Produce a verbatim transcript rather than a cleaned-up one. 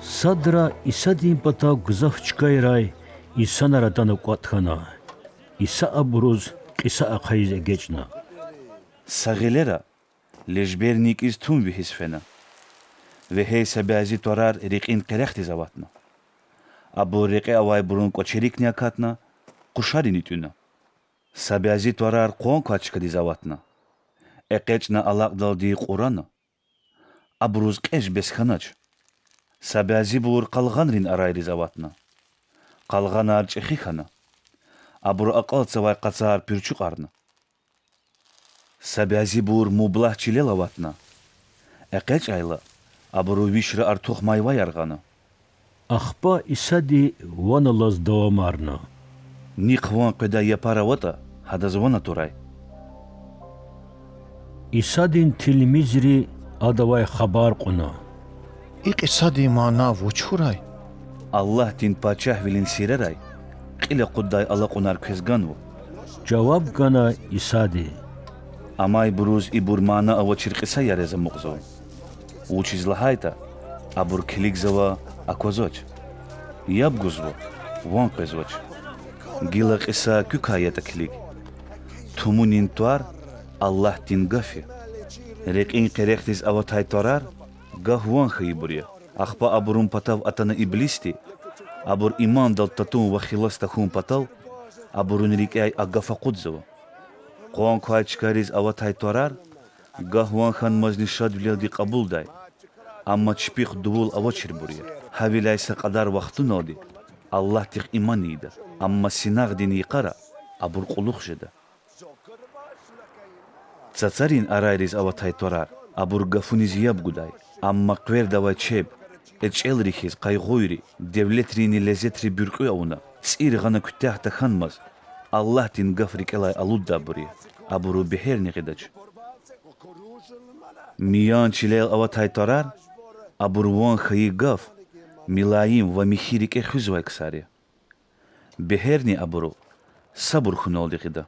Садра Исадин патав гзаф чкайрай инсанар атана кӀватӀ хьана. Иса абуруз кьиса ахъайиз эгечӀна: Са гъилера лежбер никӀиз тум вегьиз фена. Вегьей са бязи тварар рекьин къерехдиз аватна. Абур рекье авайбурун кӀвачерикни акатна, къушарини тӀуьна. Са бязи тварар къван квай чкадиз аватна. ЭкъечӀна алакьдалди кьурана. Абуруз кьеж бес хьанач. Са бязибур къалгъанрин арайриз аватна. Къалгъанар чӀехи хьана. Абуру акьалтзавай къацар пуьрчуькьарна. Са бязибур мублагь чилел аватна. ЭкъечӀайла, абуру вишра артух майваяр гъана. Ахпа Исади ван алаз давамарна: Нихъ ван къведай япар аватӀа, гьадаз ван атурай. Исадин тилмизри Адавай хабар кьуна: И кьисадин мана вуч хьурай? Аллагьдин Пачагьвилин сирерай кьил акъуддай алакьунар квез ганва,— жаваб гана Исади. Амайбуруз ибур мана авачир кьисаяр яз амукьзава, вучиз лагьайтӀа абур килигзава— аквазвач, яб гузва— ван къвезвач. Гила кьиса куькай ятӀа килиг. Тумунин твар Аллагьдин Гаф я. Рекьин къерехдиз аватай тварар гагь ван хьайибур я. Ахпа абурун патав атана иблисди, абур имандал татун ва хилас тахьун патал, абурун рикӀяй а гаф акъудзава. Къван квай чкайриз аватай тварар гагь ван хьанмазни шадвилелди кьабулдай, амма чпихъ дувул авачирбур я. Гьавиляй са кьадар вахтуналди Аллагьдихъ иман ийида, амма синагъдин йикъара абур кьулухъ жеда. Цацарин арайриз аватай тварар— абур гафуниз яб гудай, амма къвердавай чеб, кьечӀелри хьиз къайгъуйри, девлетрини лезетри буьркьуь авуна, цӀир гъана куьтягь тахьанмаз, Аллагьдин Гаф рикӀелай алуддайбур я. Абуру бегьерни гъидач. Миян чилел аватай тварар— абур ван хьайи гаф, милаим ва михьи рикӀе хуьзвай ксар я. Бегьерни абуру сабур хьуналди гъида.